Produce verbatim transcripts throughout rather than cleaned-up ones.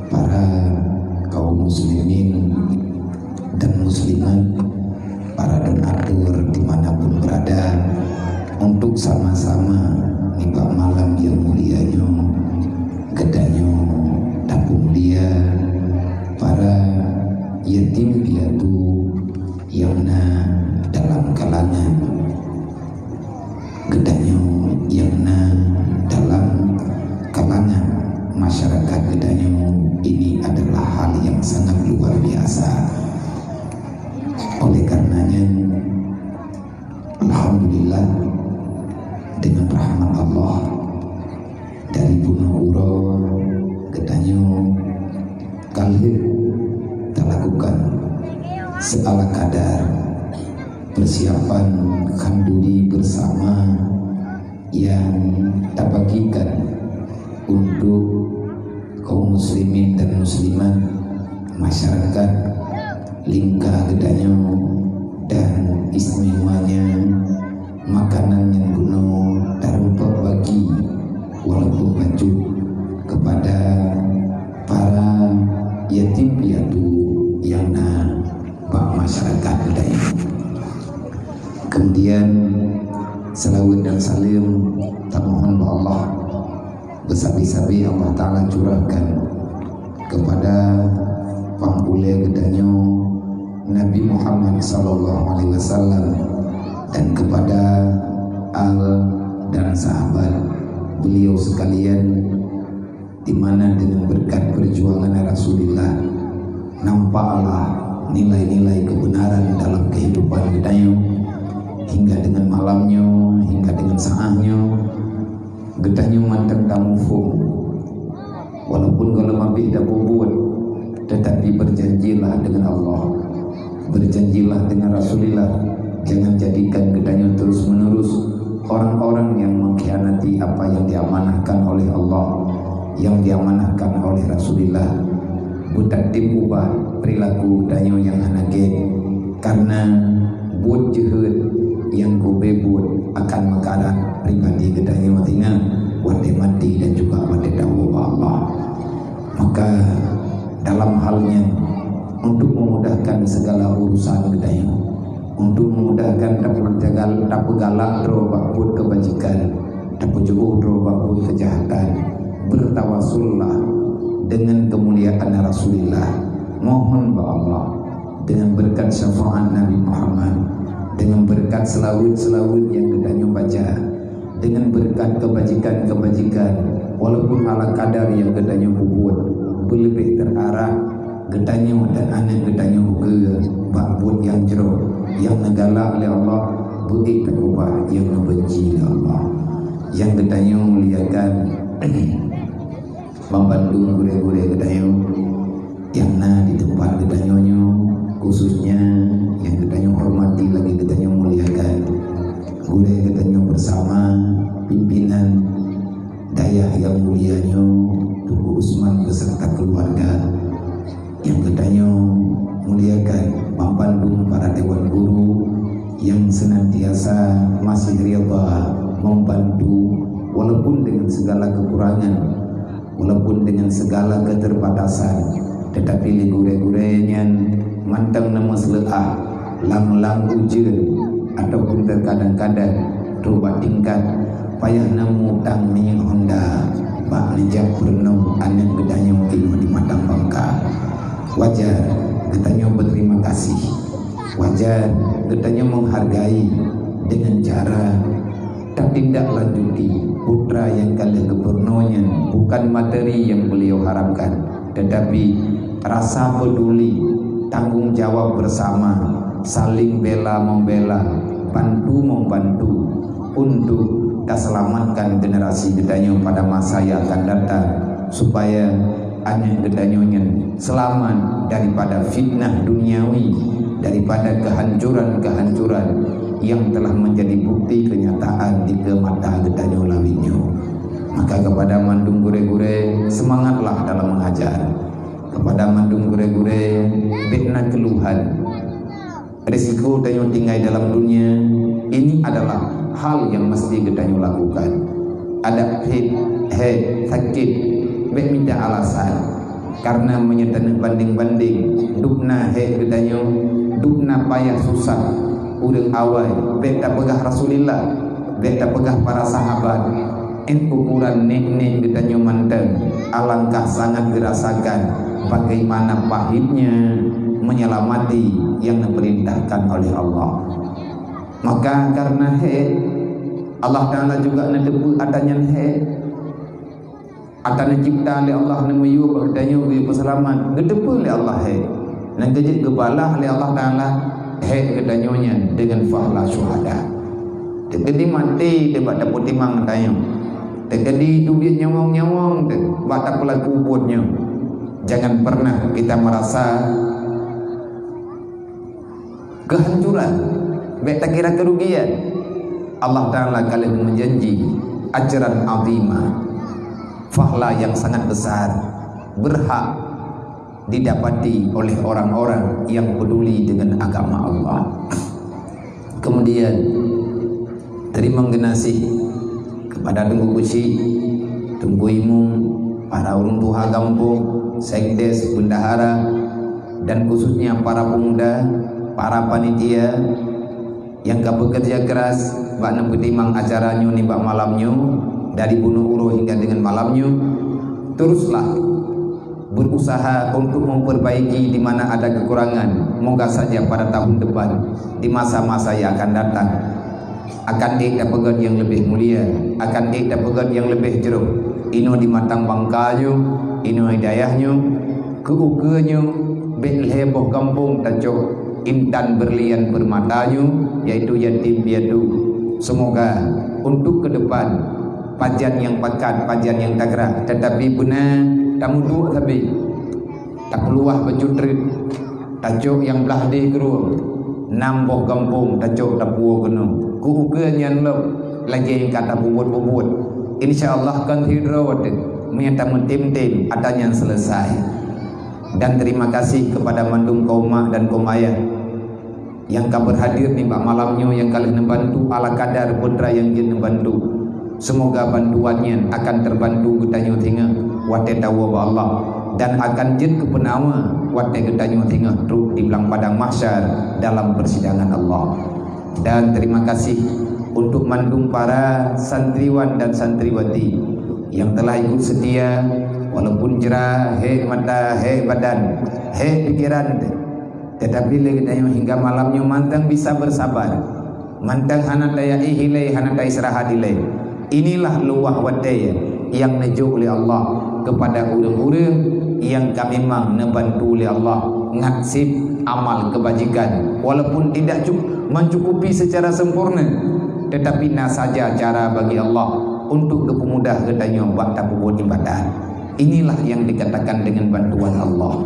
Para kaum muslimin dan muslimat, para donatur dimanapun berada, untuk sama-sama nibak malam yang mulia nyoe, geutanyoe tapeumulia para yatim piatu nyang na dalam kalangan geutanyoe nyang na dalam kalangan masyarakat geutanyoe, ini adalah hal yang sangat luar biasa. Oleh karenanya, alhamdulillah, dengan rahmat Allah, dari bunoe uroe geutanyoe ka lheueh talakukan seala kadar persiapan khanduri bersama yang tabagikan untuk kaum muslimin dan muslimat, masyarakat lingka geutanyoe, dan istimewanya makanan nyang bunoe tarumpok bagi walaupun bacut kepada para yatim piatu nyang na bak masyarakat geutanyoe. Kemudian, salawat dan salam tamohon bak Allah, beusabe-sabe Allah Taala curahkan kepada pangulée geutanyoe Nabi Muhammad sallallahu alaihi wasallam dan kepada al dan sahabat beliau sekalian, di mana dengan berkat perjuangan Rasulullah nampaklah nilai-nilai kebenaran dalam kehidupan geutanyoe hingga dengan malam nyoe, hingga dengan saat nyoe. Geutanyoe mantong tamuphom, walaupun gohlom abéh tapubuet, tetapi berjanjilah dengan Allah, berjanjilah dengan Rasulullah, jangan jadikan geutanyoe terus-menerus orang-orang yang mengkhianati apa yang diamanahkan oleh Allah, yang diamanahkan oleh Rasulullah. Beutatém ubah perilaku geutanyoe nyang hana gét, karena buet jeuhet nyang geubeubuet akan meukarat pribadi geutanyoe singoh watée maté dan juga watée tawoe bak Allah. Maka, dalam hal nyan, untuk memudahkan segala urusan geutanyoe, untuk memudahkan tapeujagal-, tapeugalak droe bak buet kebajikan, tapeujiôh droe bak buet keujahatan, bertawasullah dengan kemuliaan Rasulullah, mohon bak Allah, dengan berkat syafaat Nabi Muhammad, dengan berkat seulaweuet-seulaweuet nyang geutanyoe baca, dengan berkat kebajikan-kebajikan, walaupun ala kadar nyang geutanyoe peubuet, beuleubeh teuarah geutanyoe dan aneuk geutanyoe keue bak buet nyang jroh, nyang neugalak lé Allah, beuék teukeubah nyang neubeunci lé Allah. Nyang geutanyoe muliakan, banmandum gurée-gurée geutanyoe nyang na di teumpat geutanyoe nyoe, khususnya nyang geutanyoe hormati lagi geutanyoe muliakan, gurée geutanyoe bersama pimpinan dayah nyang mulia nyoe, Teungku Usman beserta keluarga. Nyang geutanyoe muliakan banmandum para dewan guru nyang senantiasa masih rida membantu walaupun dengan segala kekurangan, walaupun dengan segala keterbatasan, tetapi lé gurée-gurée nyan mantong neumeuseuleuah lam-lam ujeuen ataupun terkadang-kadang trok bak tingkat payah na mutang minyeuk honda bak neujak peurunoe aneuk geutanyoe tinoh di Matang Bangka. Wajar geutanyoe beuterima kasih. Wajar geutanyoe menghargai dengan cara tatindaklanjuti putra nyang ka lheueh geupeurunoe nyan bukan materi nyang beliau harapkan, tetapi rasa peduli, tanggung jawab bersama, saling bela membela, bantu membantu untuk taselamatkan generasi geutanyoe pada masa yang akan datang, supaya aneuk geutanyoe nyan seulamat daripada fitnah duniawi, daripada kehancuran-kehancuran yang telah menjadi bukti kenyataan di keu mata geutanyoe lawét nyoe. Maka kepada mandum gurée-gurée, semangatlah dalam mengajar. Kepada mandum gurée-gurée, bék na keuluhan. Risiko tanyoe tinggai dalam dunia ini adalah hal yang mesti geutanyoe lakukan. Adak phet, hét, sakét, bék mita alasan. Karena meunyoe taneuk bandeng-bandeng, dubna hék geutanyoe, dubna payah susah ureuëng awai, bék tapeugah Rasulullah, bék tapeugah para sahabat, eh, ukuran nék-nék geutanyoe mantong, alangkah sangat geurasakan bagaimana pahitnya menyelamati yang diperintahkan oleh Allah. Maka karena hék, Allah Ta'ala juga neuteupeue ata nyan hék. Ata neucebta lé Allah, neumiyueb bak geutanyoe geupeuseulamat, geuteupeue lé Allah hék. Nyang keujeuet geubalah lé Allah Ta'ala hék geutanyoe nyan deungon fahla syuhada. Teukeudi maté teuh bak tapeutimang tanyoe. Teukeudi teubiet nyawöng-nyawöng teuh bak tapeulaku buet nyoe. Jangan pernah kita merasa kehancuran, bék takira kerugian. Allah Ta'ala ka lheueh meujanji ajran azima, fahla yang sangat besar, berhak didapati oleh orang-orang yang peduli dengan agama Allah. Kemudian, teurimong geunaséh kepada Teungku Keuchik, Teungku Imum, para ureuëng tuha gampông, sekdes, bendahara, dan khususnya para pemuda, para panitia nyang ka bekerja keras bak neupeutimang acara nyoe nibak malam nyoe, dari bunoe uroe hingga dengan malam nyoe. Teruslah berusaha untuk memperbaiki di mana ada kekurangan. Moga saja pada tahun depan, di masa-masa yang akan datang, akan ék tapeugét nyang leubeh mulia, akan ék tapeugét nyang leubeh jroh. Inoe di Matang Bangka nyoe, inoe di dayah nyoe, keu ukeue nyoe, bék lhée boh gampông tacok intan berlian permata nyoe, yaitu yatim piatu. Semoga untuk ke depan, pajan nyang pakat, pajan nyang tagra, tetapi beuna tameuduek sabe. Tapeuluwah bacut treuk, tacok nyang blah deh keudroe, nam boh gampông tacok tapuwoe keunoe. Keu ukeue nyan lom lagée nyang ka tapubuet-pubuet. Insya Allah kon sidroe watée meunyoe tameutem-tem ata nyan selesai. Dan terima kasih kepada mandum kaum mak dan kaum ayah nyang ka berhadir nibak malam nyoe, nyang ka lheueh neubantu ala kadar peue nyang jeuet neubantu. Semoga bantuan nyan akan terbantu geutanyoe singoh watée tawoe bak Allah, dan akan jeuet keu peunawa watée geutanyoe singoh trok di blang padang mahsyar dalam persidangan Allah. Dan terima kasih untuk mandum para santriwan dan santriwati yang telah ikut setia, walaupun jra, hék mata, hék badan, hék pikeran, tetapi lé geutanyoe hingga malam nyoe mantong bisa bersabar. Mantong hana tayaéh ilée, hana taistirahat ilée. Inilah luwah watée nyang neujok lé Allah kepada ureuëng-ureuëng nyang ka memang neubantu lé Allah ngat seb amal keubajikan, walaupun tidak cu-, mencukupi secara sempurna, tetapi na saja cara bagi Allah untuk geupeumudah geutanyoe bak tapubuet ibadat. Inilah yang dikatakan dengan bantuan Allah.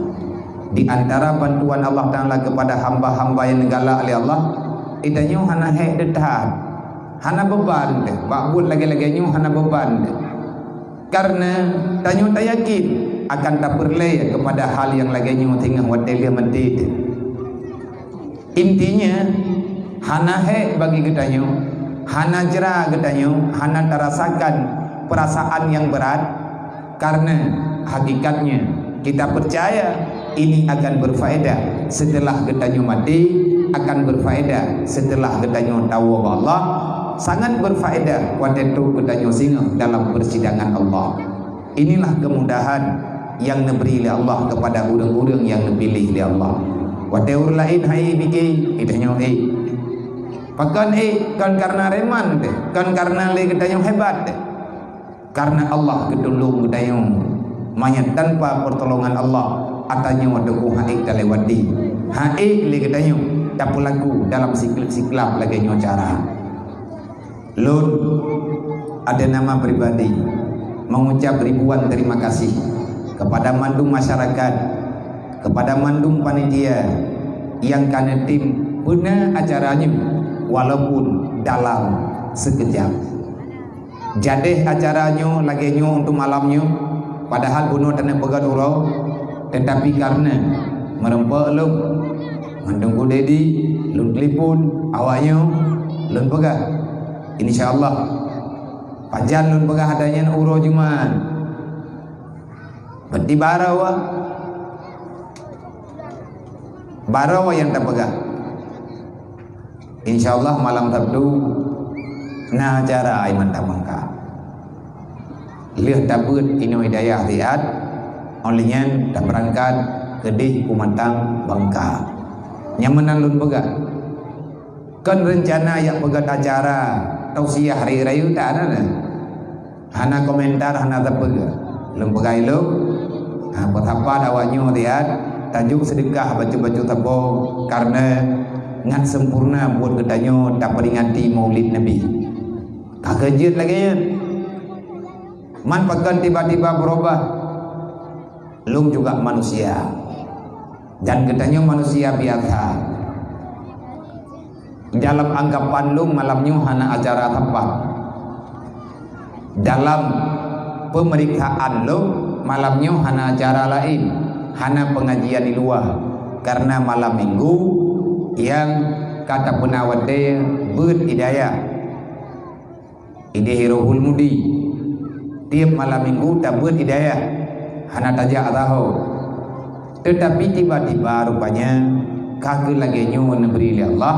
Di antara bantuan Allah Ta'ala kepada hamba-hamba yang neugalak lé Allah, geutanyoe hana hék that, hana beuban deh. Bak buet lagée-lagée nyoe hana beuban deh. Karena tanyoe tayakin akan tapeureulée kepada hal nyang lagée nyoe singoh watée lheueh maté deh. Intinya, hana hék bagi geutanyoe, hana jra geutanyoe, hana tarasakan perasaan nyang brat, karena hakikatnya kita percaya ini akan berfaedah setelah geutanyoe maté, akan berfaedah setelah geutanyoe tawoe bak Allah, sangat berfaedah watée trok geutanyoe singoh dalam persidangan Allah. Inilah kemudahan yang neubri lé Allah kepada ureuëng-ureuëng nyang neupiléh lé Allah. Watée ureuëng laén han ék pike, geutanyoe ék. Pakon ék? Kon karena reman teuh, kon karena lé geutanyoe hebat teuh. Karena Allah geutulông geutanyoe. Mangat tanpa pertolongan Allah, ata nyoe teuh han ék talewati. Han ék lé geutanyoe tapeulaku dalam siklab-siklab lagée nyoe cara. Lôn, atas nama pribadi, mengucap ribuan terima kasih kepada mandum masyarakat, kepada mandum panitia nyang ka neutem beuna acara nyoe, walaupun dalam sekejap. Jadeh acara nyoe lagée nyoe untuk malam nyoe, padahal bunoe taneuk peugét uroe, tetapi karena meureumpok lôn, mandum udeb di lôn telepon awak nyoe, lôn peugah, insya Allah, pajan lôn peugah ata nyan uroe Jumat. Berarti baroe, baroe nyang tapeugah. Insya Allah malam Sabtu na acara i Matang Bangka. Lheueh tabeuet inoe i dayah siat, óh lheueh nyan tabeurangkat keudeh u Matang Bangka. Nyang meunan lôn peugah. Kon reuncana jak peugét acara tausiah rayeuk-rayeuk, tan na. Hana komentar, hana sapeue. Lôn peugah ilôn, ha, peusapat awaknyoe siat, tajok seudeukah bacut-bacut sapo, kareuna ngat sempurna buet geutanyoe taperingati Maulid Nabi. Ka keuh jeuet lagée nyan. Man pakon tiba-tiba beurubah? Lôn juga manusia. Dan geutanyoe manusia biasa. Dalam anggapan lôn malam nyoe hana acara sapat. Dalam peumeriksaan lôn malam nyoe hana acara laén, hana peungajian di luwa, kareuna malam minggu nyang ka tapeuna watée beuet i dayah. Idéh Ruhul Mudi. Tieb malam minggu tabeuet i dayah, hana tajak saho. Teutapi tiba-tiba rupanya ka keuh lagée nyoe neubri lé Allah,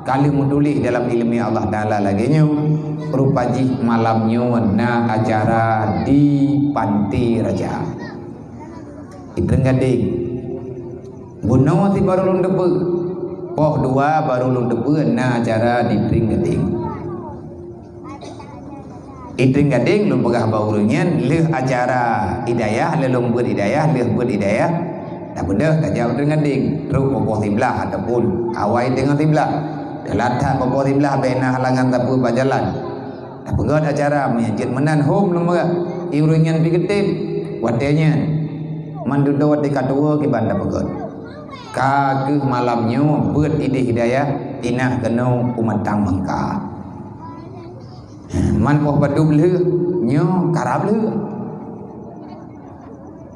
ka lheueh meutuléh dalam iéleumé Allah Taala lagée nyoe, rupa jih malam nyoe na acara di Panté Raja. I Treunggadeng. Bunoe sit barô lôn teupeue. Poh dua barô lôn teupeue na acara di Treunggadeng. I Treunggadeng lôn peugah bak ureuëng nyan, lheueh acara i dayah, lheueh lôn beuet i dayah, lheueh beuet i dayah, tapeudeuh tajak u Treunggadeng, trok poh siblaih ataupun awai teungoh siblaih. Teulat that poh siblaih bèk na halangan sapeue bak jalan. Tapeugét acara, meunyo jeuet meunan hom lôn peugah. I ureuëng nyan pih geutem. Watée nyan, man dudoe watée ka tuwoe kiban tapeugét. Ka keuh malam nyoe beuet idéh i dayah, inah keunoe u Matang Bangka. Man poh padub lheueh, nyoe karab lheueh.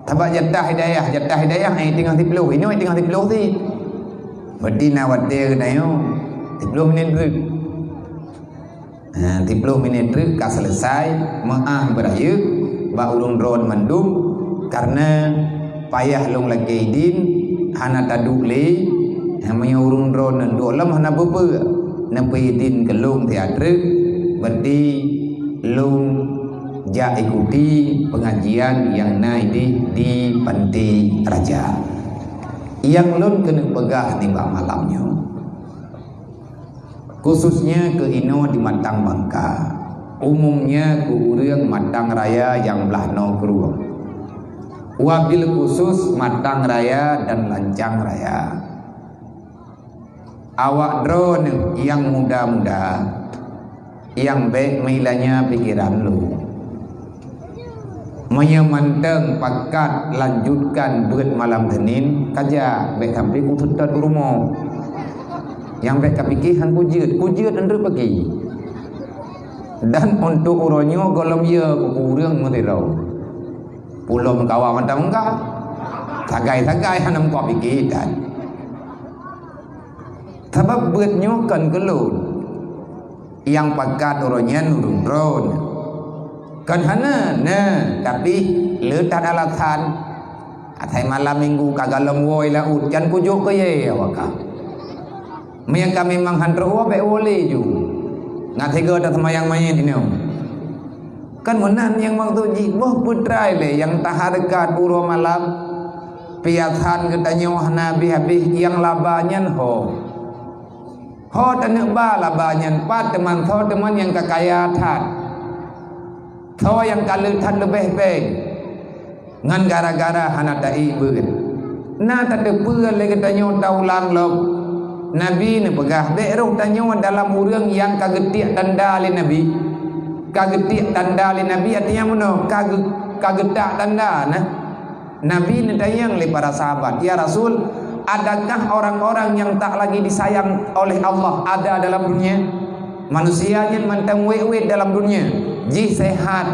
Sabab jatah i dayah, jatah i dayah, eh, teungoh siploh. Inoe teungoh siploh sit. Berarti na watée geutanyoe siploh minét treuk. Ha, siploh minét treuk ka seuleusai, meuáh beurayeuk bak ureuëng droen mandum, kareuna payah lôn lakée idin, hana taduek lé, ha, meunyoe ureuëng droen duek lom hana peue-peue, neupeuidin keu lôn siat treuk, berarti lôn jak ikuti peungajian nyang na idéh di Panté Raja. Nyang lôn keuneuk peugah nibak malam nyoe, khususnya keu inoe di Matang Bangka, umumnya keu ureuëng Matang Raya nyang blaih noe krueng. Wabil khusus Matang Raya dan Lancang Raya. Awak droeneuh nyang muda-muda, nyang bék meuilanya pikeran lôn. Meunyoe mantong pakat lanjutkan beuet malam Senin, kajak bék sampai kuseutôt u rumoh. Nyang bék kapike han kujeuet, kujeuet nteuk pagi. Dan untuk uroe nyoe gohlom yö keu ureuëng meusidroe. Pulo meukawa mantong ka. Sagai-sagai hana meukoh pike dan. Sabab beuet nyoe kon keu lôn. Nyang pakat uroe nyan ureuëng droen. Kon hana, na, tapi le that alasan. Asai malam minggu ka gohlom woe laôt, kan kujok keu ye awak ka. Meunyo ka memang han trok woe, bék woe lé ju. Ngat sigoe taseumayang manyét inoe. Kan meunan nyang maksud jih, boh peutrai lé nyang tahareukat uroe malam. Piasan geutanyoe hana habéh-habéh, nyang laba nyan ho. Ho taneuk ba laba nyan pat, teuma soe teuma nyang ka kaya that. Soe nyang ka le that leubeh péng. Ngon gara-gara hana taék beuet. Na tateupeue lé geutanyoe taulang lom. Nabi neupeugah, bék roh tanyoe dalam ureuëng nyang ka geutiek tanda lé Nabi. Ka geutiek tanda lé Nabi, artinya meunoe, ka geu-, ka geutak tanda na. Nabi neutanyong lé para sahabat, "Ya Rasul, adakah orang-orang yang tak lagi disayang oleh Allah ada dalam dunia?" Manusia nyan mantong wét-wét dalam dunia, jih sehat,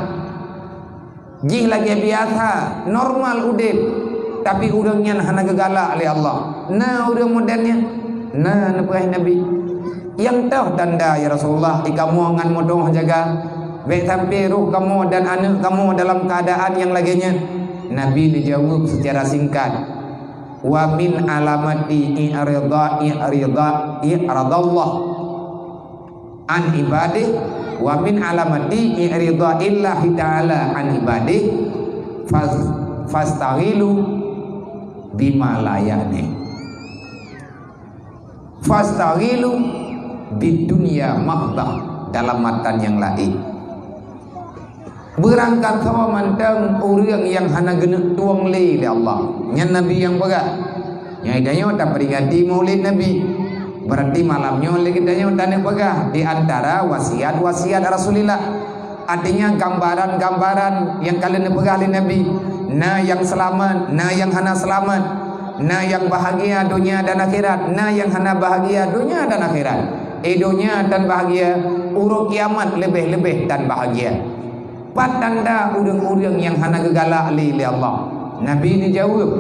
jih lagée biasa, normal udeb, tapi ureuëng nyan hana geugalak lé Allah. Na ureuëng model nyan? Na, neupeugah Nabi. Nyang toh tanda, ya Rasulullah, di kamoe ngon mudoh jaga, bék sampai roh kamoe dan aneuëk kamoe dalam keuadaan nyang lagée nyan. Nabi neujaweueb seucara singkat, "Wa min alamati i'rida, i'rida, i'radallah an ibadih, wa min alamati i'rida illahi ta'ala an ibadih, fas-, fastaghilu bima la ya'ni." Fastaghilu bidunya mahdah dalam matan nyang laén. Beurangkasoe mantong ureuëng nyang hana geuneuk tueng lé lé Allah. Nyan Nabi nyang peugah. Nyang tanyoe taperingati Maulid Nabi. Berarti malam nyoe lé geutanyoe taneuk peugah di antara wasiat-wasiat Rasulullah. Artinya gambaran-gambaran nyang ka lheueh neupeugah lé Nabi, na nyang seulamat, na nyang hana seulamat, na nyang bahagia donya dan akhirat, na nyang hana bahagia donya dan akhirat. Eh, donya tan bahagia, uroe kiamat leubeh-leubeh tan bahagia. Pat tanda ureuëng-ureuëng nyang hana geugalak lé lé Allah? Nabi neujaweueb,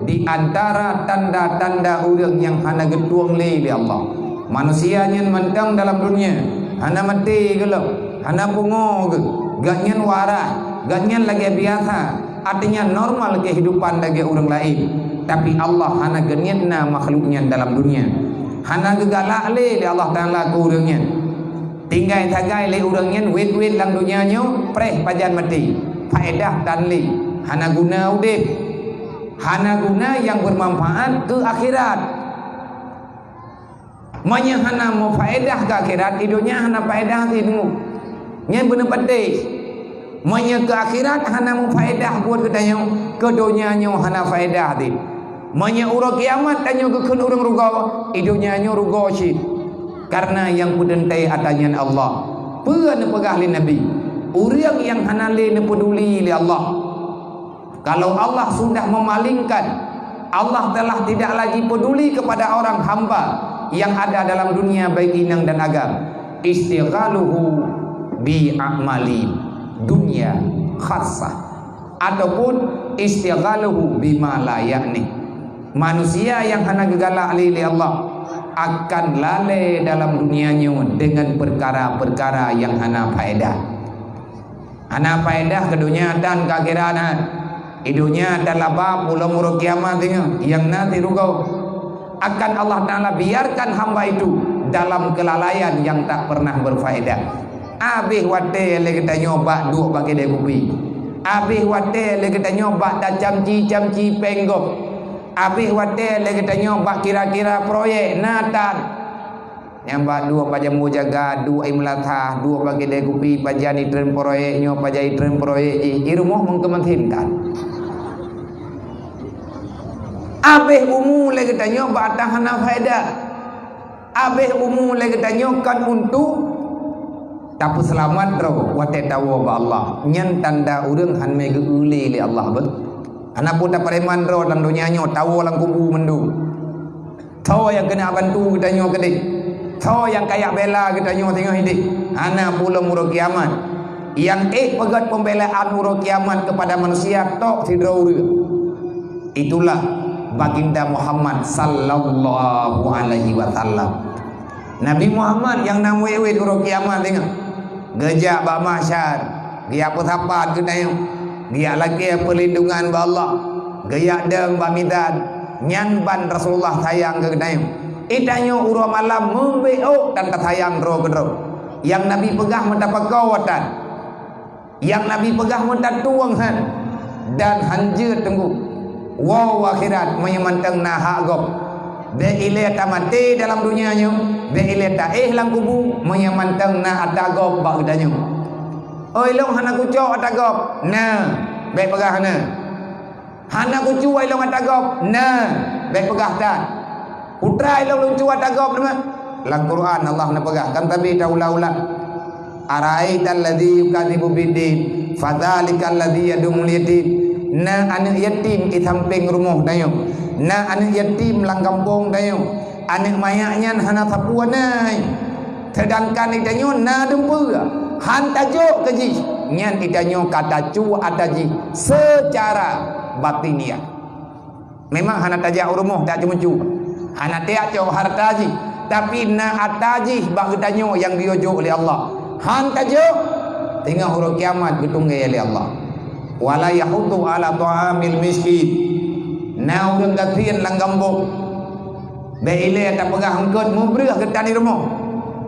di antara tanda-tanda ureuëng nyang hana geutueng lé lé Allah. Manusia nyan mantong dalam dunia, hana maté gohlom. Hana pungo geuh, gobnyan waras, gobnyan lagée biasa, artinya normal keuhidupan lagée ureuëng laén. Tapi Allah hana geuniet na makhluk nyan dalam dunia. Hana geugalak lé lé Allah Taala keu ureuëng nyan. Tinggai sagai lé ureuëng nyan wét-wét lam dunia nyoe preh pajan maté. Faedah tan lé, hana guna udeb. Hana guna nyang beumanfaat keu akhirat. Meunyoe hana meufaedah keu akhirat, i donya hana faedah cit teungku. Nyan beuneupatéh. Meunyoe keu akhirat hana meufaedah buet geutanyoe, keu donya nyoe hana faedah cit. Meunyoe uroe kiamat tanyoe geukheun ureuëng rugoe, i donya nyoe rugoe cit. Kareuna nyang peuteuntée ata nyan Allah. Peue neupeugah lé Nabi? Ureuëng nyang hana lé neupeuduli lé Allah. Kalau Allah sudah memalingkan, Allah telah tidak lagi peduli kepada orang hamba yang ada dalam dunia baik inong dan agam. Istighaluhu bi a'mali dunya khassah ataupun istighaluhu bima la ya'ni. Manusia yang hana geugalak lé lé Allah akan lalée dalam dunia nyoe dengan perkara-perkara yang hana faedah. Hana faedah keu donya tan keu akhirat nyan. I donya tan laba, pulo uroe kiamat singoh, nyang na sirugoe. Akan Allah Taala biarkan hamba itu dalam kelalaian yang tak pernah berfaedah. Abéh watée lé geutanyoe bak duek bak keudée kupi. Abéh watée lé geutanyoe bak tacamci-camci péng gob. Abéh watée lé geutanyoe bak kira-kira proyek na tan. Nyang bak duek pajan meujaga, duek i meulasah, duek bak keudée kupi, pajan itreun proyek nyoe, pajan itreun proyek jih, i rumoh meungkeumeunsin tan. Abéh umu lé geutanyoe bak ata hana faedah. Abéh umu lé geutanyoe kon untuk tapeuseulamat droe watée tawoe bak Allah. Nyan tanda ureuëng han mé geu-eu lé lé Allah beuh. Hana peue tapareman droe lam donya nyoe, tawoe lam kubu mandum. Soe nyang keuneuk bantu geutanyoe keudeh? Soe nyang kajak bela geutanyoe singoh ideh? Hana pulo uroe kiamat. Nyang ék peugét pembelaan uroe kiamat kepada manusia tok sidroe ureuëng. Itulah Baginda Muhammad sallallahu alaihi wasallam. Nabi Muhammad nyang na wét-wét uroe kiamat singoh. Geujak bak mahsyar, geujak peusapat geutanyoe, geujak lakée peulindungan bak Allah, geujak dong bak mizan, nyan ban Rasulullah sayang keu geutanyoe. Geutanyoe uroe malam meubeuôk tan tasayang droe keudroe. Nyang Nabi peugah meutapakoe tan. Nyang Nabi peugah meutatueng han dan han jeuet teungku. Woe u akhirat meunyoe mantong na hak gob. Bék ilée tamaté dalam donya nyoe, bék ilée taéh lam kubu meunyoe mantong na ata gob bak geutanyoe. Oi lôn hana kucok ata gob, na, bék peugah hana. Hana kucue lôn ata gob, na, bék peugah that. Putra lôn lôn cue ata gob teuma. Lam Quran Allah neupeugah, kan tabi ta ulang-ulang. Ara'aital ladzi yukadzibu biddin, fadzalikal ladzi yadumul yatim. Na aneuëk yatim i sampéng rumoh tanyoe. Na aneuëk yatim lam gampông tanyoe. Aneuëk manyak nyan hana sapeue na. Seudangkan geutanyoe na dumpeue, han tajok keu jih, nyan geutanyoe ka tacue ata jih seucara batiniah. Memang hana tajak u rumoh tajak ceumeucue, hana tajak cok hareuta jih, tapi na ata jih bak geutanyoe nyang geuyue jok lé Allah. Han tajok, teungoh uroe kiamat geutunggée lé Allah. Wala yahuddu ala ta'amil miskin. Na ureuëng gasien lam gampông. Bék ilée tapeugah eungkôt mubreuh geutanyoe rumoh.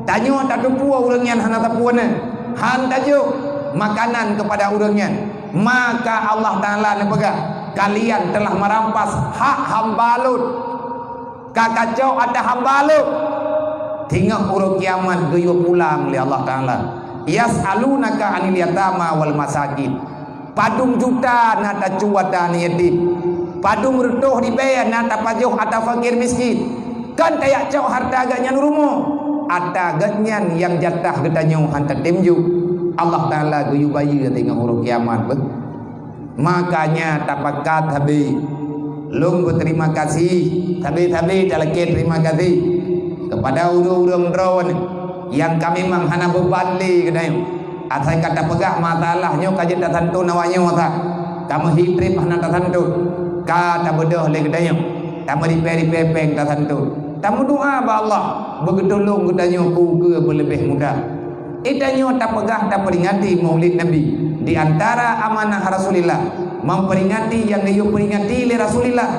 Tanyoe tatupue ureuëng nyan hana tapue na. Han tajok makanan keupada ureuëng nyan. Maka Allah Taala neupeugah, "Kalian telah merampas hak hamba Lôn." Ka kacok ata hamba Lôn. Teungoh uroe kiamat geuyue pulang lé Allah Taala. "Yas'alunaka 'anil yatama wal masakin." Padum juta na tacu ata aneuk yatim. Padum reutôh ribée na tapajoh ata fakir miskin. Kan tajak cok hareuta geuhnyan rumoh. Ata geuhnyan nyang jatah geutanyoe han tatem jok. Allah Taala geuyue bayeue teungoh uroe kiamat beuh. Makanya tapakat sabe. Lôn beuterima kasih, sabe-sabe talakée terima kasih kepada ureuëng-ureuëng droeneuh nyang ka memang hana beuban lé geutanyoe. Asai ka tapeugah masalah nyoe ka jeuet tasantun awak nyoe that. Tameuhi treb hana tasantun. Ka tabeudôh lé geutanyoe. Tameuripée-ripée péng tasantun. Tameudoa bak Allah beugeutulông geutanyoe keu ukeue beuleubeh muda. Geutanyoe tapeugah tapeuringati Maulid Nabi, di antara amanah Rasulillah, memperingati nyang geuyue peuringati lé Rasulillah,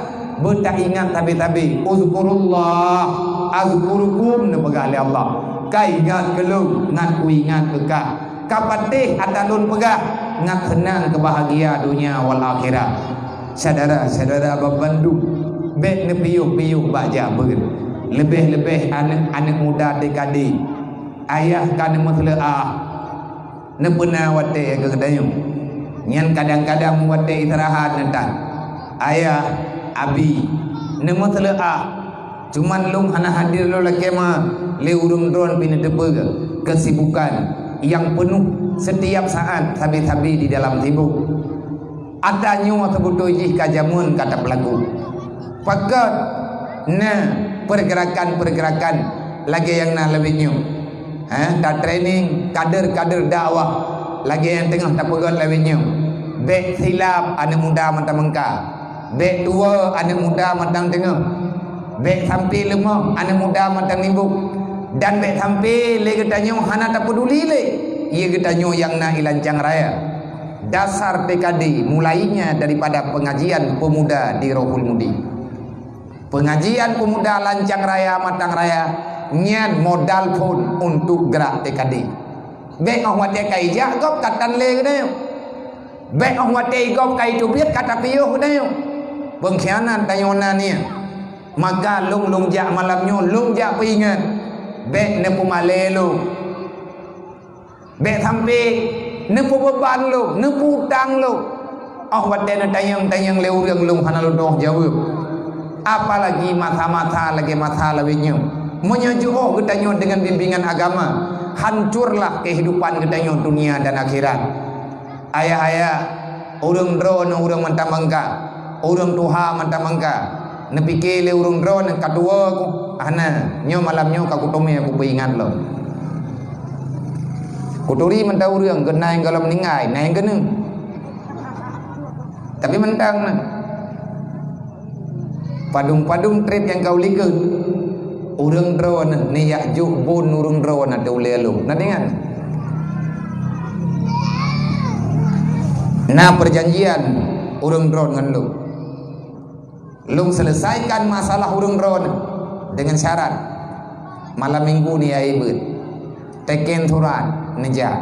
beutaingat sabe-sabe, "Uzkurullah azkurukum," neupeugah lé Allah. Ka ingat keu Lôn, ngat kuingat keu kah. Ka patéh ata Lôn peugah, ngat seunang keu bahagia donya wal akhirat. Syedara-syedara bandum, bék neupiôh-piôh bak jameun, leubeh-leubeh aneuk-aneuk muda T K D. Ayah ka neumeuseuleuah, neupeuna watée keu geutanyoe. Nyan kadang-kadang watée istirahat neutan. Ayah, abi, neumeuseuleuah. Cuman lôn hana hadir lôn lakée ma lé ureuëng droen pih neuteupeue keusibukan nyang peunoh setiap saat sabe-sabe di dalam sibuk. Ata nyoe seubeutôi jih ka jameun ka tapeulagu. Pakon na peurgerakan-peurgerakan lagée nyang na lawét nyoe? Ha, tatraining kader-kader dakwah lagée nyang teungoh tapeugét lawét nyoe. Bék silap aneuk muda mantong meungka. Bék tuwoe aneuk muda mantong teungoh. Bék sampai leumoh aneuk muda mantong nibuk. Dan bék sampai lé geutanyoe hana tapeuduli lé, ié geutanyoe nyang na i lancang raya. Dasar T K D mulainya daripada pengajian pemuda di Rohul Mudi. Pengajian pemuda lancang raya, matang raya, nyan modal phon untuk gerak T K D. Bék óh watée ka ijak gob ka tan lé geutanyoe. Bék óh watée gob ka iteubiet ka tapiôh geutanyoe. Pengkhianat tanyoe na nyan. Maka lôn, lôn jak malam nyoe, lôn jak peuingat. Bék neupeumalée lôn. Bék sampai neupeubeban lôn, neupeuutang lôn. Óh watée neutanyong-tanyong lé ureuëng lôn hana lôn tuoh jaweueb. Apalagi masa-masa lagée masa lawét nyoe. Meunyoe jiôh geutanyoe deungon bimbingan agama, hancurlah kehidupan geutanyoe dunia dan akhirat. Ayah-ayah, ureuëng droeneuh ureuëng mantong meungka, ureuëng tuha mantong meungka. Neupike lé ureuëng droeneuh ka tuwoe ku, hana, nyoe malam nyoe ka kuteumé kupeuingat lom. Kuturi mantong ureuëng, keu na nyang gohlom meuninggai, na nyang keuneuk. Tapi mantong na. Padum-padum treb nyang ka ulikot, ureuëng droeneuh neujak jok bon ureuëng droeneuh ateueh ulée lôn. Na deungon? Na perjanjian ureuëng droeneuh ngon lôn. Lôn selesaikan masalah ureuëng droeneuh deungon syarat malam minggu neujak beuet. Teken surat neujak.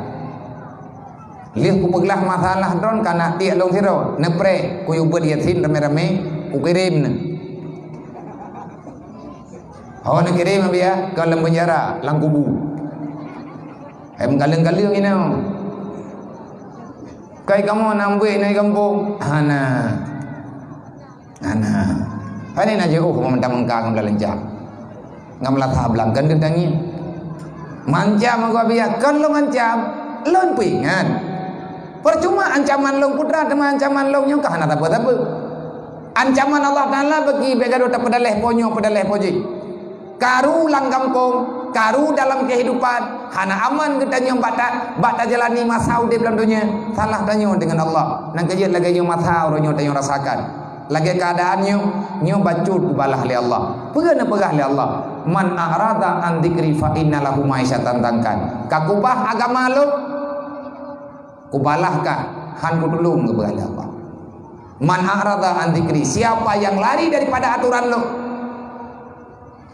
Lheueh kupeuglah masalah droeneuh ka na tiek lôn sidroe, neupreh kuyue beuet yasin ramé-ramé, kukirém neuh. Ho neukirém abéh ka lam peunjara, lam kubu. Hai meukaleueng-kaleueng inoe. Kai kamoe na ambek na gampông? Hana. Hana. Pane na jiôh meunta meungka ngon meulancam. Ngon meulasa beulangkan geutangieng. Mancam aku abiah kon lôn ancam, lôn peuingat. Percuma ancaman lôn putra teuma ancaman lôn nyoe ka hana sapeue-sapeue. Ancaman Allah Taala bagi bèk gadôh tapeudaleh po nyoe, peudaleh po jih. Karu lam gampông, karu dalam kehidupan, hana aman geutanyoe bak ta-, bak tajalani masa udép lam donya, salah tanyoe deungon Allah. Nyang keujeuet lagèe nyoe masa uroe nyoe tanyoe rasakan. Lagèe keuadaan nyoe, nyoe bacut geubalah lé Allah. Peue neupeugah lé Allah? "Man a'rada an dzikri fa inna lahu ma'isyatan dhankan." Ka kubah agama lôn, kubalah kah Han kutulông, geupeugah lé Allah. "Man a'rada an dzikri," siapa yang lari daripada aturan lôn,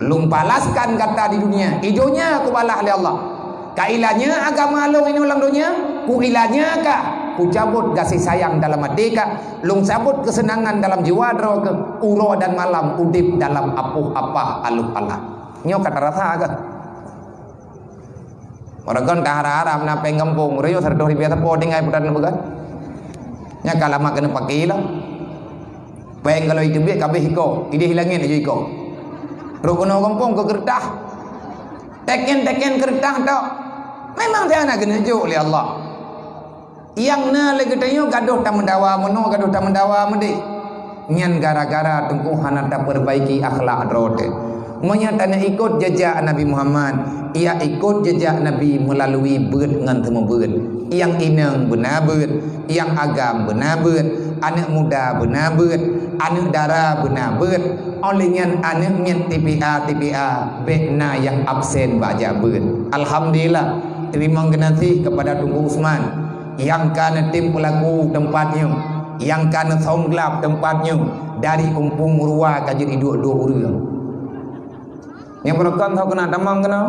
lôn palaskan gata di dunia, di dunia kubalah lé Allah. Kailanya agama lôn inoe lam dunia, kuilanya ka, kucabut gaséh sayang dalam até ka, lôn cabut keuseunangan dalam jiwa droe keuh, uroe dan malam udép dalam apoh apah aloh alah. Nyoe ka tarasa keuh. Meuragon ka harab-harab na péng gampông, reuyôh seratus ribèe sapo tinggai putan neupeugah. Nya ka lama keuneuk paké lah. Péng kalau iteubiet ka abéh iko, idéh langét laju iko. Trok keunoe gampông keu keureutah. Teken-teken keureutah tok. Memang siat na keuneuk jok lé Allah. Nyang na lé geutanyoe gadôh tameudawa meunoe, gadôh tameudawa meudéh. Nyan gara-gara Teungku hana tapeurbaiki akhlak droe teuh. Meunyoe taneuk ikot jejak Nabi Muhammad, ya ikot jejak Nabi meulalui beuet ngon seumeubeuet. Nyang inong beuna beuet, nyang agam beuna beuet, aneuk muda beuna beuet, aneuk dara beuna beuet. Óh lheueh nyan aneuk miet T P A, T P A, bék na nyang absen bak jak beuet. Alhamdulillah, teurimong geunaséh keupada Teungku Usman. Nyang ka neutem peulaku teumpat nyoe, nyang ka neusong glab teumpat nyoe, dari umpung rua ka jeuet iduek dua ureueng. Nyang beureukan tho keunan tamong keunoe.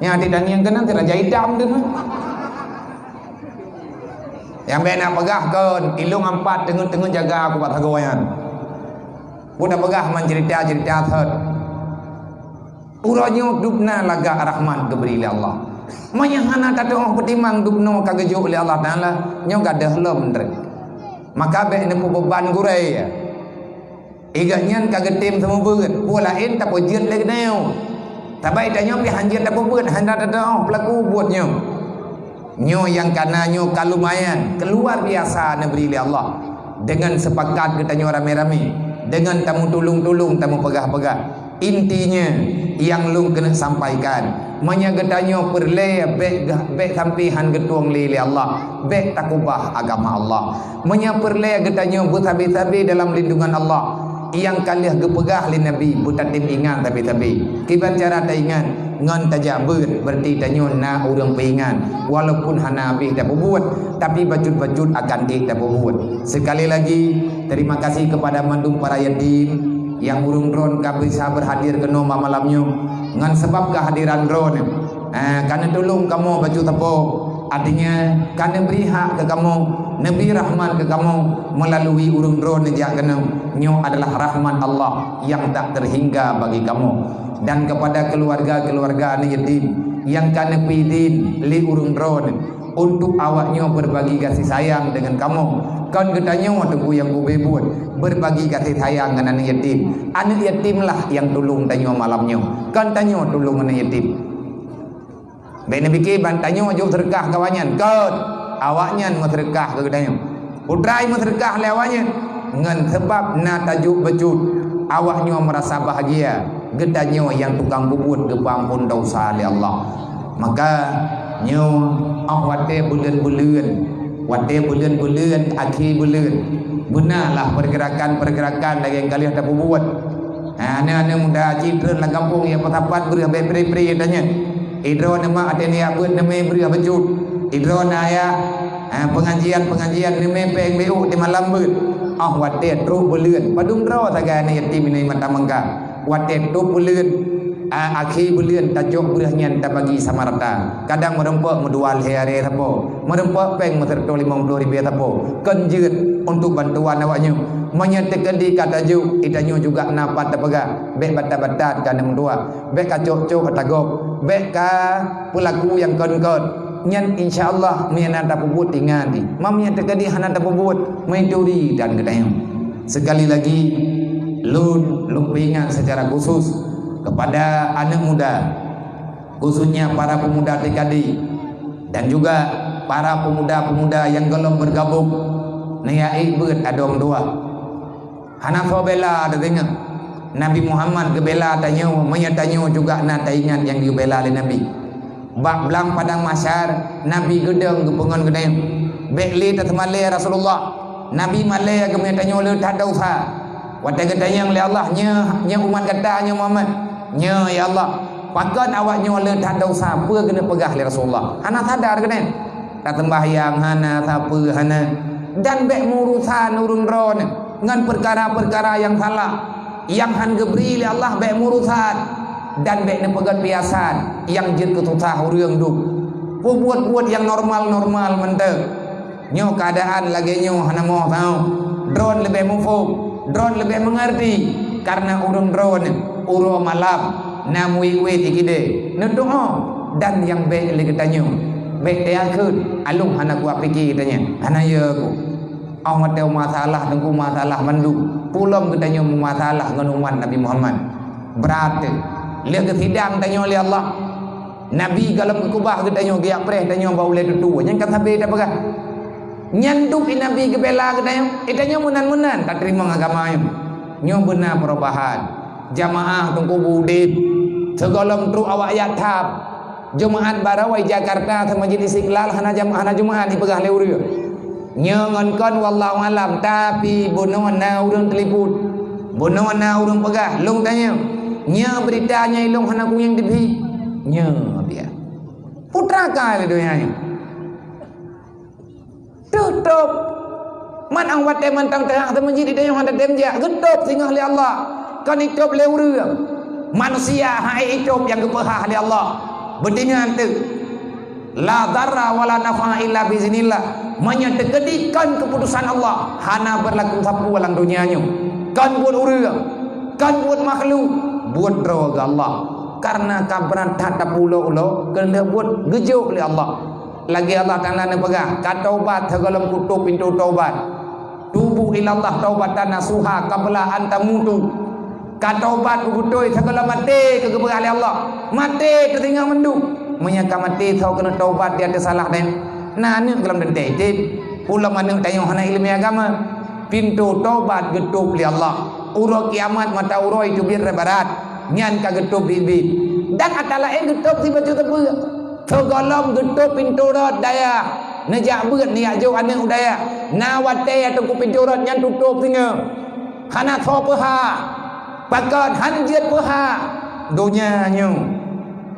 Nyang até tangieng keunan teuh raja idam teuh. Nyang bék na peugah kon, ilong ampat teungeut-teungeut jaga aku bak sagoe nyan. Buet na peugah man cerita-cerita thot. Uroe nyoe dubna lagak rahmat geubri lé Allah. Meunyoe hana tatuoh peutimang dubnoe ka geujok lé Allah Taala, nyoe gadôh lom treuk. Maka bék neupeubeban gurée. Igeuh nyan ka geutem seumeubeuet, peue laén tapeujeuet lé geutanyoe. Sabai tanyoe pih hanjeuet tapeubeuet, hana tatuoh peulaku buet nyoe. Nyoe nyang kana nyoe ka lumayan, ka luar biasa neubri lé Allah. Deungon seupakat geutanyoe ramé-ramé, deungon tameutulông-tulông, tameupeugah-peugah. Intinya, nyang lôn keuneuk sampaikan, meunyoe geutanyoe peureulée bék gah-, bék sampoe han geutueng lé lé Allah, bék takubah agama Allah. Meunyoe peureulée geutanyoe beusabe-sabe dalam lindungan Allah, nyang ka lheueh geupeugah lé Nabi, beutatem ingat sabe-sabe. Kiban cara taingat, ngon tajak beuet, berarti tanyoe na ureuëng peuingat, walaupun hana habéh tapeubuet, tapi bacut-bacut akan ék tapeubuet. Sekali lagi, terima kasih kepada mandum para yatim nyang ureuëng droen ka bisa berhadir keunoe ma-, malam nyoe. Ngon sabab kehadiran droeneuh, eh, ka neutulông kamoe bacut sapo. Artinya, ka neubri hak keu kamoe, neubri rahmat keu kamoe melalui ureuëng droeneuh jak keunoe. Nyoe adalah rahmat Allah nyang tak terhingga bagi kamoe. Dan kepada keluarga-keluarga aneuk yatim nyang ka neupeuidin lé ureuëng droeneuh untuk awaknyoe berbagi gaséh sayang deungon kamoe. Kon geutanyoe teungku nyang gubri buet, berbagi gaséh sayang ngon aneuk yatim. Aneuk yatim lah nyang tulông tanyoe malam nyoe. Kon tanyoe tulông aneuk yatim. Bék neupike ban tanyoe jok seudeukah keu awaknyan. Kon, awaknyan meuseudeukah keu geutanyoe. Peue treuk meuseudeukah lé awaknyan? Ngon sabab na tajok bacut, awaknyoe meurasa bahagia. Geutanyoe nyang tukang peubuet geupeuamphon desya lé Allah. Maka, nyoe, óh watée buleuen-buleuen, watée buleuen-buleuen, akhé buleuen, beuna lah pergerakan-pergerakan lagée nyang ka lheueh tapeubuet. Ha, aneuk-aneuk muda cit treun lam gampông, ya, peusapat breueh bék pri-pri, tanyong. Idroe neumak até neujak beuet neumé breueh bacut. Idroe na ya, ha, pengajian-pengajian neumé péng bék u di malam beuet. Óh watée trok buleuen, padum droe sagai aneuk yatim inong mata meungka. Watée trok buleuen, a, akhé buleuen tacok breueh nyan tabagi sama rata. Kadang meurumpok meudua lhée aré sapo, meurumpok péng meuseureutôh limong ploh ribée sapo. Kon jeuet untuk bantuan awaknyoe. Meunyoe teukeudi ka tajok, geutanyoe juga na pat tapeugah. Bék batat-batat keu aneuk meutuah, bék ka cok-cok ata gob, bék ka peulaku nyang kon-kon. Nyan insya Allah meunyoe na tapeubuet ingat jih. Meunyoe teukeudi hana tapeubuet, meuturi dan geutanyoe. Sekali lagi, lôn, lôn peuingat secara khusus kepada aneuk muda, khususnya para pemuda T K D dan juga para pemuda-pemuda nyang gohlom bergabung, neuyaék beuet adong dua. Hana soe bela teudeungoe. Nabi Muhammad geubela tanyoe, meunyoe tanyoe juga na taingat nyang geubela lé Nabi. Bak blang padang mahsyar, Nabi geudong geupeungon geutanyoe, "Bék lé taseumalée Rasulullah." Nabi malée geumeunyoe tanyoe le that desya. Watée geutanyong lé Allah, "Nyoe, nyoe umat gata nyoe Muhammad?" "Nyoe, ya Allah." "Pakon awaknyoe le that desya?" Peue keuneuk peugah lé Rasulullah? Hana sadar geutanyoe. Taseumbahyang hana, sapeue hana, dan bék meuurusan ureuëng droeneuh ngon peukara-peukara nyang salah, nyang hán geubri lé Allah bék meuurusan, dan bék neupeugét piasan nyang jeuet keu susah ureuëng dum. Peubuet-buet nyang normal-normal mantong. Nyoe keuadaan lagée nyoe hana moh sahoe. Droen leubeh muphom, droen leubeh meungeurti, kareuna ureuëng droen uroe malam na meuwét-wét di keudée, neutuoh dan nyang bék lé geutanyoe. Bék teuakheun, along hana kuat pike geutanyoe, hana yö ku. Óh watée masalah teungku masalah mandum, pulom geutanyoe meumasalah ngon umat Nabi Muhammad. Brat teuh. Lheueh geusidang tanyoe lé Allah. Nabi gohlom geukeubah geutanyoe geujak preh tanyoe bak ulée tutoe. Nyan ka sabe tapeugah. Nyan dum i Nabi geubela geutanyoe, i tanyoe meunan-meunan tateurimong agama nyoe. Nyoe beuna peurubahan. Jamaah teungku beudeb. Sigohlom trok awak jak thab. Jumaat baroe i Jakarta, si Masjid Istiqlal hana jam-, hana Jumaat ipeugah lé ureuëng. Nyoe ngon kon wallahu alam, tapi bunoe na ureuëng teuliput. Bunoe na ureuëng peugah, lôn tanyoe. Nyoe beurita nyoe ilôn hana kunyeng teubi. Nyoe biya. Putra ka lé donya nyoe. Tutôb. Man ang watée mantong teuhah teumeujid di tanyoe hana tem jak, geutôb singoh lé Allah. Kon itôb lé ureuëng. Manusia hai itôb nyang geupeuhah lé Allah. Beutingan teuh. La darra wa la nafa illa biiznillah. Meunyoe teukeudi kon keuputusan Allah, hana beurlaku sapeue lam donya nyoe. Kon buet ureuëng, kon buet makhluk, buet droe geuh Allah. Kareuna ka brat that tapeuulo-ulo, keuneuk buet geujok lé Allah. Lagée Allah Taala neupeugah, ka taubat sigohlom kutôb pintoe taubat. Tubu ilallah taubatan nasuha qabla an tamutu. Ka taubat beutôi sigohlom maté keu geupeugah lé Allah. Maté teutinggai mandum. Meunyoe ka maté soe keuneuk taubat di ateueh salah nyan. Na aneuëk gohlom teuntée, pulom aneuëk tanyoe hana iéleumé agama. Pintoe taubat geutôb lé Allah. Uroe kiamat mata uroe teubiet ré barat. Nyan ka geutôb biet-biet. Dan atra laén geutôb sibacut sapeue. Sigohlom geutôb pintoe rot dayah, neujak beuet neujak jok aneuëk u dayah. Na watée teungku pintoe rot nyan tutôb singoh. Hana soe peuhah. Pakon hán jeuet peuhah. Donya nyoe.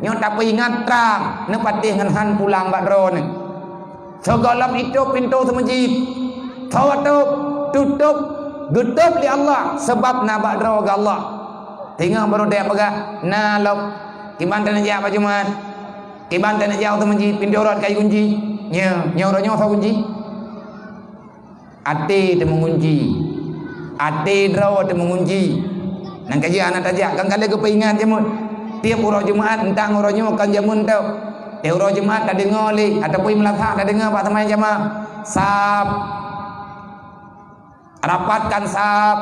Nyoe tapeuingat trang neupatéh ngon hán pulang bak droeneuh. Sigohlom itôb pintoe seumeujid. Soe tôb, tutôb, geutôb lé Allah sabab na bak droe geuh Allah. Singoh barô teupeugah, na lom. Kiban taneuk jak bak Jumaat. Kiban taneuk jak u seumeujid, pintoe rot ka jikunci. Nyoe, nyoe uroe nyoe soe kunci? Até teumeukunci. Até droe teumeukunci. Nyan ka jeuet hana tajak, kan ka lheueh geupeuingat jameun. Tieb uroe Jumaat, entang uroe nyoe kon jameun tôb. Tieb uroe Jumaat tadeungoe lé, ataupun meulasak tadeungoe bak teumai jamaah. Sab. Rapatkan sab.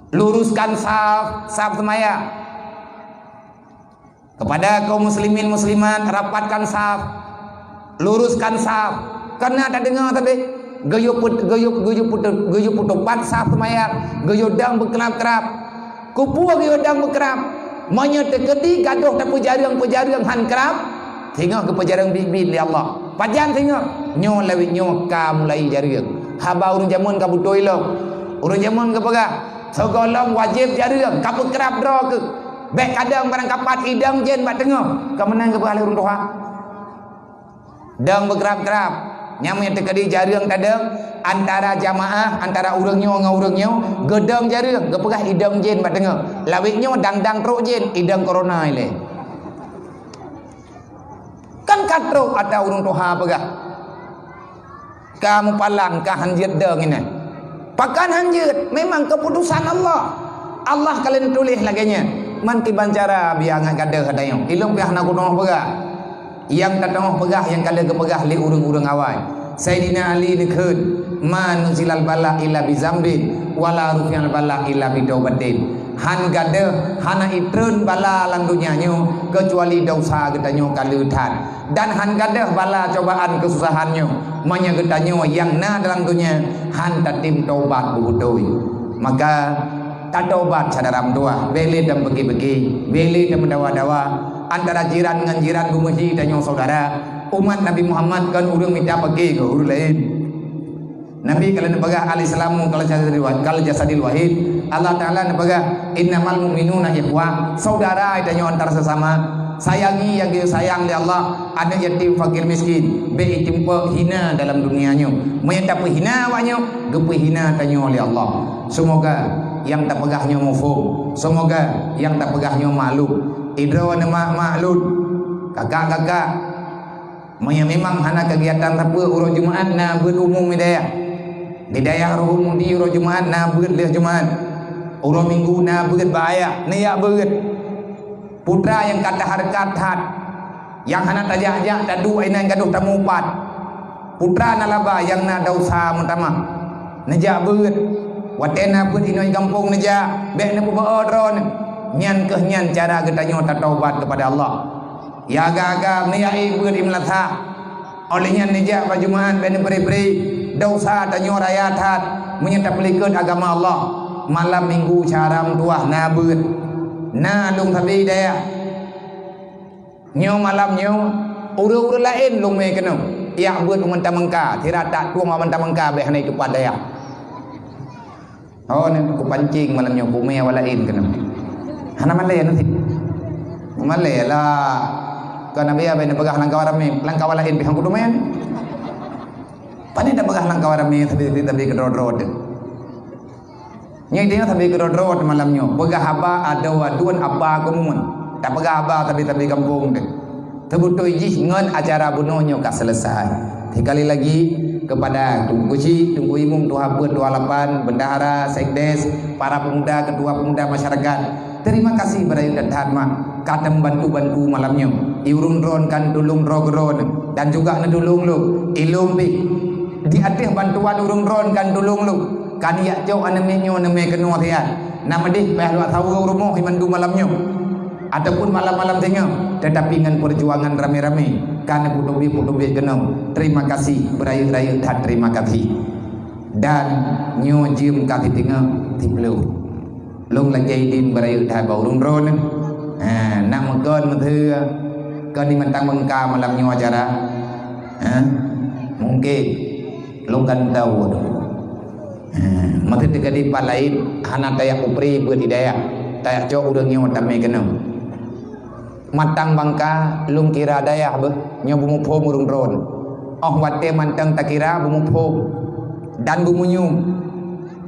Luruskan sab, sab seumayang. Kepada kaum muslimin muslimat, rapatkan saf, luruskan saf. Kana tadeungoe sabe, geuyue put-, geuyue, geuyue putu-, geuyue putopat saf seumayang, geuyue dong beukrab-krab. Keupeue geuyue dong beukrab? Meunyoe teukeudi gadôh tapeujareueng-peujareueng han krab, singoh geupeujareueng biet-biet lé Allah. Pajan singoh? Nyoe lawét nyoe ka mulai jareueng. Haba ureuëng jameun ka beutôi lom. Ureuëng jameun geupeugah, sigohlom wajéb jareueng, ka peukrab droe keuh. Bék kadang barangkapat idong jén bak teungoh, ka meunan geupeugah lé ureuëng tuha. Dong beukrab-krab. Nyang meunyoe teukeudi jareueng tadong, antara jamaah, antara ureuëng nyoe ngon ureuëng nyoe, geudong jareueng, geupeugah idong jén bak teungoh. Lawét nyoe dang-dang trok jén, idong korona ilée. Kan ka trok ata ureuëng tuha peugah. Ka mupalang, ka hanjeuet dong inan. Pakon hanjeuet? Memang keuputusan Allah. Allah ka lheueh tuléh lagée nyan. Man kiban cara biya ngat gadôh ata nyoe. Ilong pih hana kuteungoh peugah. Nyang tateungoh peugah nyang ka lheueh geupeugah lé ureuëng-ureuëng awai. Saidina Ali neukheun, "Ma nuzilal bala illa bizambin, wala rufi'al bala illa bitaubatin." Han gadôh hana itreun bala lam donya nyoe keucuali desya geutanyoe ka le that. Dan han gadôh bala cobaan keususahan nyoe, meunyoe geutanyoe nyang na dalam donya han tatem taubat beubeutôi. Maka, tataubat syedara meutuwah, bék lé tameubeugé-beugé, bék lé tameudawa-dawa. Antara jiran ngon jiran beumeuhi tanyoe syedara. Umat Nabi Muhammad kon ureuëng mita beugé keu ureuëng laén. Nabi ka lheueh neupeugah, "Al-Islamu kal jasadil wa-, kal jasadil wahid." Allah Taala neupeugah, "Innamal mu'minuna ikhwah." Syedara tanyoe antara sesama. Sayangi nyang geusayang lé Allah, aneuk yatim, fakir miskin, bék itimpok hina dalam dunia nyoe. Meunyoe tapeuhina awak nyoe, geupeuhina tanyoe lé Allah. Seumoga nyang tapeugah nyoe muphom. Seumoga nyang tapeugah nyoe maklum. Idroe neumak-mak lôn, kakak-kakak, meunyoe memang hana kegiatan sapeue uroe Jumaat, na beuet umum di dayah. Di dayah Ruhun Mudi uroe Jumaat na beuet lheueh Jumaat. Uroe Minggu na beuet bak ayah, neujak beuet. Putra nyang ka tahareukat that, nyang hana tajak-jak taduek inan gadoh tamupat. Putra na laba nyang na desya meutamah, neujak beuet. Watée na beuet inong gampông neujak, bék neupeuba-o droeneuh. Nyan kheueh nyan cara geutanyoe tataubat keupada Allah. Ya agam-agam, neujak ék beuet imeulasa. Óh lheueh nyan neujak bak Jumaat bék neubri-bri. Desya tanyoe raya that meunyoe tapeulikot agama Allah. Malam Minggu syara meutuwah na beuet. Na lôn sabe dayah. Nyoe malam nyoe, ureuëng-ureuëng laén lôn mé keunoe. Jak beuet u Manta Meungka, sira tak tueng u Manta Meungka bék hana itupat dayah. Oh, ni kupancing malam nyoe, kumé awak laén keunoe. Hana malée naseb. Malée lah. Kon Nabi abéh neupeugah lam kawan ramé, lam kawan laén pih hana kuteumé. Pane tapeugah lam kawan ramé sabe-sabe keudroe-droe teuh. Nyoe teuh sabe keudroe-droe teuh malam nyoe. Peugah haba adoe aduen haba keumuen. Tapeugah haba sabe-sabe gampông teuh. Teubeutôi jih ngon acara bunoe nyoe ka selesai. Sekali lagi, kepada Teungku Chik, Teungku Imum, Tuha Peuet, Tuha Lapan, Bendahara, Sekdes, para pemuda, ketua pemuda masyarakat, terima kasih beurayeuk that-that mak ka teumeubantu-bantu malam nyoe. I ureuëng droen ka neutulông droe keudroe dan juga neutulông lôn. I lôn pih di ateueh bantuan ureuëng droen ka neutulông lôn. Ka neujak cok aneuk miet nyoe neumé keunoe siat. Na meudeh payah luwat saweue u rumoh i mandum malam nyoe ataupun malam-malam singoh, teutapi ngon peujuangan ramé-ramé ka neupeutubiet-peutubiet keunoe. Terima kasih, beurayeuk-rayeuk that terima kasih. Dan nyoe jeuem ka siteungoh siplôh. Lôn lakée idin beurayeuk that bak ureuëng droeneuh. Ha, nak meukon meuteue kon di Manta Meungka malam nyoe acara? Ha? Mungken. Lôn kan tahu tu. Ha, meuteue teuka di pat laén hana tajak peubri beuet di dayah. Tajak cok ureuëng nyoe tamé keunoe. Manta Meungka lôn kira dayah beuh, nyoe beumuphom ureuëng droen. Óh watée mantong takira beumuphom dan beumunyum.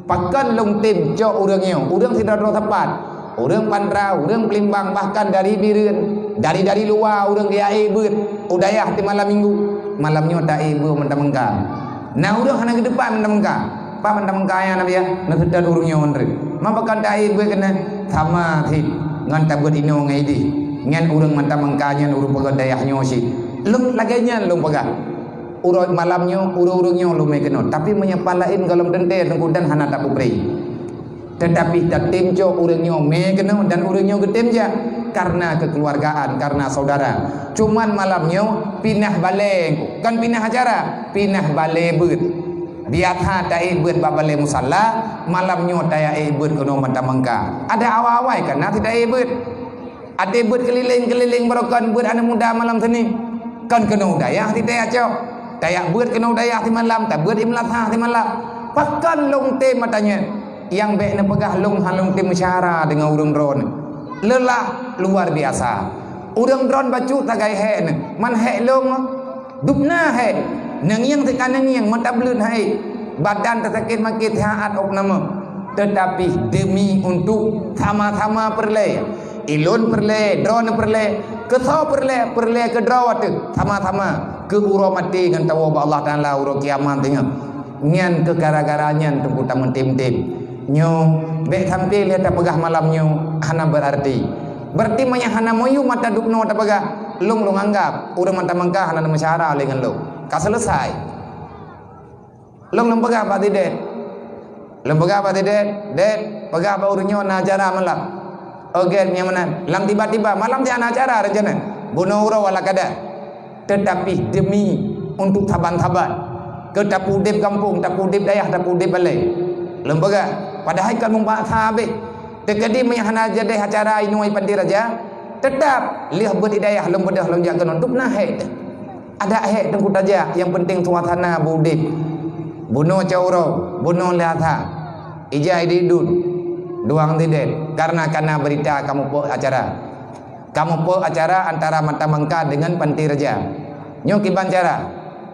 Pakon lôn tem cok ureuëng nyoe, ureuëng sidroe-droe sapat. Ureuëng Pantra, ureuëng Peulimbang, bahkan dari Bireuen, dari-dari luwa ureuëng geujak ék beuet u dayah di malam Minggu. Malam nyoe ta ék beuet Manta Meungka. Na ureuëng hana geuteupue Manta Meungka. Pat Manta Meungka nyan Nabi ya, neuseutôt ureuëng nyoe ngon reuet. Ma pakon ta ék beuet keunoe sama cit ngon tabeuet inoe ngon ideh. Nyan ureuëng Manta Meungka nyan ureuëng peugah dayah nyoe cit. Lôn lagée nyan lôn peugah. Uroe malam nyoe, ureuëng-ureuëng nyoe lôn mé keunoe. Tapi meunyoe pat laén gohlom teuntée teungku dan hana tapeubri. Teutapi tatem cok ureuëng nyoe mé keunoe dan ureuëng nyoe geutem jak karena kekeluargaan, karena saudara. Cuman malam nyoe pinah balée, kon pinah acara, pinah balée beuet. Biasa ta ék beuet bak balée musala, malam nyoe tajak ék beuet keunoe Manta Meungka. Ada awai-awai ka na sit ta ék beuet. Até beuet keulileng-keulileng barokon beuet aneuk muda malam Seunin. Kon keunoe u dayah sit tajak cok. Tajak beuet keunoe u dayah sit malam, tabeuet i meulasah sit malam. Pakon lôn tem ata nyan? Nyang bék neupeugah lôn hana lôn tem meusyara deungon ureuëng droeneuh. Leulah luar biasa. Ureuëng droen bacut sagai hék nyoe. Man hék lôn Dubna hék, neungieng sit ka neungieng, meuta bleuet hai, badan teusakét makét sihat ôk nama. Teutapi demi untuk sama-sama peureulée, ilôn peureulée, droeneuh peureulée, keusoe peureulée, peureulée keudroe teuh, sama-sama keu uroe maté ngon tawoe bak Allah Taala uroe kiamat teungoh. Nyan keuh gara-gara nyan teungku tameutem-tem. Nyoe bék sampoe lé tapeugah malam nyoe hana beurarti. Beurarti meunyoe hana meuyuem ata dubnoe tapeugah, lôn lôn anggab ureuëng Manta Meungka hana neumeusyara lé ngon lôn. Ka seuleusai. Lôn lôn peugah bak si Ded. Lôn peugah bak si Ded, "Ded, peugah bak ureuëng nyoe na acara malam." "Oh gét, nyang meunan." Lam tiba-tiba malam nyan na acara rencana. Bunoe uroe ala kada. Teutapi demi untuk saban-saban keu tapeudeb gampông, tapeudeb dayah, tapeudeb balée. Lôn peugah, padahai kon mubasak habéh. Teukeudi meunyoe hana jadeh acara inoe i Panté Raja, teutap lheueh beuet i dayah lôn beudôh lôn jak keunoe, dubna hék teuh. Adak hék teungku tajak, nyang peunteng suasana beudeb. Bunoe cot uroe, bunoe lheueh asa. Ija ideh dun, duang si Ded, kareuna kana beurita kamoe pok acara. Ka muphom acara antara Mata Mangka deungon Panti Raja. Nyoe kiban cara.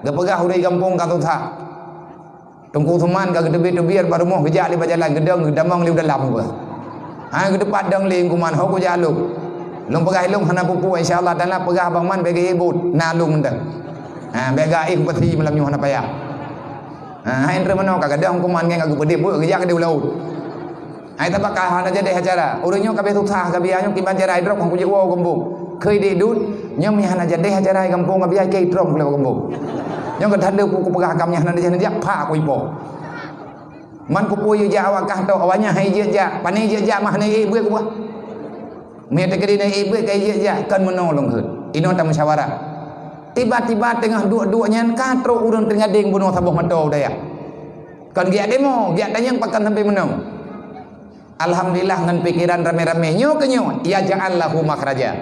Geupeugah ureuëng gampông ka susah. Teungku Usman ka geuteubiet-teubiet bak rumoh, geujak lé bak jalan, geudong, geudamong lé u dalam geuh. Ha, geuteupat dong lé Teungku Man, ho kujak lôn. Lôn peugah ilôn hana peue-peue, insya Allah taala peugah Bang Man bèk geuhibut, na lôn mantong. Ha, bèk geuéh peusi malam nyoe hana payah. Ha, hai treuk meunoe ka gadôh Teungku Man ngon ka geupeudeh buet geujak keudeh u laôt. Hai tabaka hana jadeh acara. Ureuëng nyoe ka bèk susah, ka bèk nyoe kiban cara idrop ngon kujak woe gampông. Keu ideh dut, nyoe meuhana jadeh acara gampông ka bèk keu idrop keu gampông. Nyoe ka tanda ku kupeugah kam nyoe hana jadeh, jak pak kuipoh. Man kupeue jak awak kah tok, awaknyan hai jeuet jak, pane jeuet jak mah hana ék buet kupeugah. Meuteukedi na ék buet ka jeuet jak, kon meunoe lôn kheun. Inoe tamusyawarah. Tiba-tiba teungoh duek-duek nyan ka trok ureuëng teugadeng bunoe saboh mata u dayah. Kon giak demo, giak tanyong pakon sampai meunoe. Alhamdulillah ngon pikeran ramé-ramé nyoe keu nyoe, yaj'al lahu makhraja.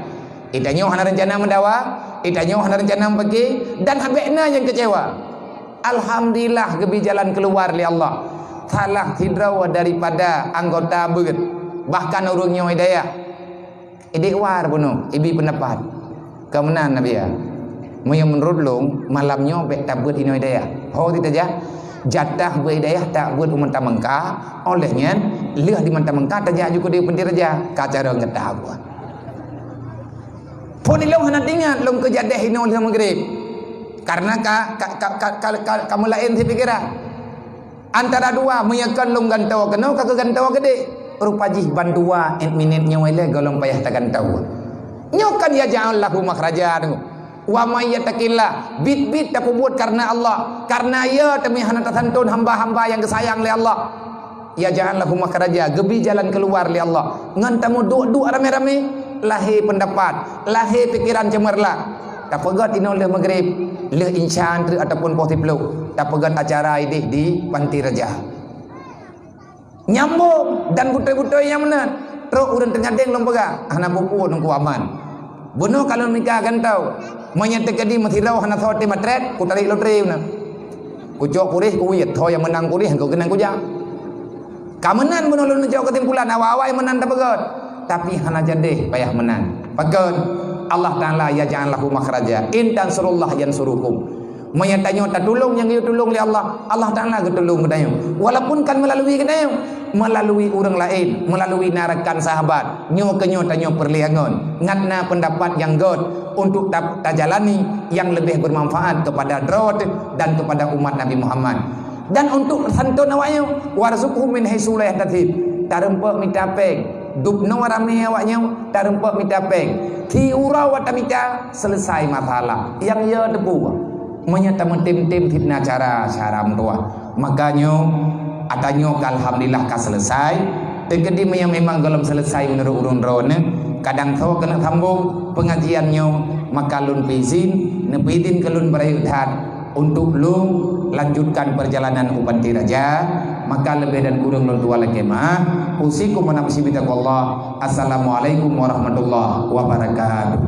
Itanyoe hana rencana meudawa, itanyoe hana rencana meupike, dan habéh na nyang keucewa. Alhamdulillah geubi jalan keuluar lé Allah. Salah sidroe daripada anggota beuet, bahkan ureuëng nyoe i dayah. Idék war bunoe, ibi peundapat. Ka meunan Nabi ya. Meunyoe meunurot lôn, malam nyoe bèk tabeuet inoe i dayah. Ho teutajak, jatah beuet i dayah tabeuet u Mata Mangka, óh lheueh nyan lheueh di Mata Mangka tajak ju keudeh Panti Raja. Ka cara ngeutah buah. Phon ilôn hana teuingat lôn keu jadeh inoe lheueh meugreb. Karena ka, ka, ka meulaén sit pikeran. Antara dua, meunyoe kon lôn gantoe keunoe ka geugantoe keudeh. Rupa jih bandua ék minét nyoe lé gohlom payah tagantoe. Nyoe kan yaj'al lahu makhraja tu. Wa may yattaqillah, biet-biet tapeubuet kareuna Allah, kareuna ya teuma hana tasanton hamba-hamba nyang geusayang lé Allah. Yaj'al lahu makhraja, geubi jalan keuluar lé Allah. Ngon tameuduek-duek ramé-ramé, lahé peundapat, lahé pikeran ceumeurlah. Tapeugét inoe lheueh meugreb, lheueh insya treuk ataupun poh siplôh, tapeugét acara idéh di Panti Raja. Nyambong dan beutôi-beutôi nyang meunan. Trok ureuëng teugadeng lôn peugah, hana peue-peue nungku aman. Bunoe ka lôn mita gantoe. Meunyoe teukeudi meusidroe hana soe teumatrét, kutarék lotre bunoe. Kucok kuréh kuwiet, ho nyang meunang kuréh, engkau keunan kujak. Ka meunan bunoe lôn neucok keusimpulan, awai-awai meunan tapeugét. Tapi hana jadeh payah meunan. Pakon? Allah Ta'ala yaj'al lahu makhraja. In tansurullah yansurukum. Meunyoe tanyoe tatulông nyang geuyue tulông lé Allah, Allah Ta'ala geutulông geutanyoe. Walaupun kan meulalu geutanyoe, meulalu ureuëng laén, meulalu na rakan sahabat, nyoe keu nyoe tanyoe peureulée ngon ngat na peundapat nyang gét untuk ta-, tajalani nyang leubeh beumanfaat keupada droe dan keupada umat Nabi Muhammad. Dan untuk santon awaknyoe, warzuqhum min haitsu la yahtasib. Tarumpok mita péng. Dubnoe ramé awaknyoe, tarumpok mita péng. Siuroe watée mita, selesai masalah. Nyang ya teupeu. Meunyoe tameutem-tem fitnah cara, cara meutuah. Maka nyoe, ata nyoe ka alhamdulillah ka selesai. Teukeudi meunyoe memang gohlom selesai meunurot ureuëng droeneuh, kadang soe keuneuk sambong pengajian nyoe, maka lôn peuizin, neupeuizin keu lôn beurayeuk that untuk lôn lanjutkan perjalanan u Panti Raja, maka leubeh dan kureueng lôn tuan lakée meu'ah. Usikum wa nafsi bitaqwallah. Assalamualaikum warahmatullahi wabarakatuh.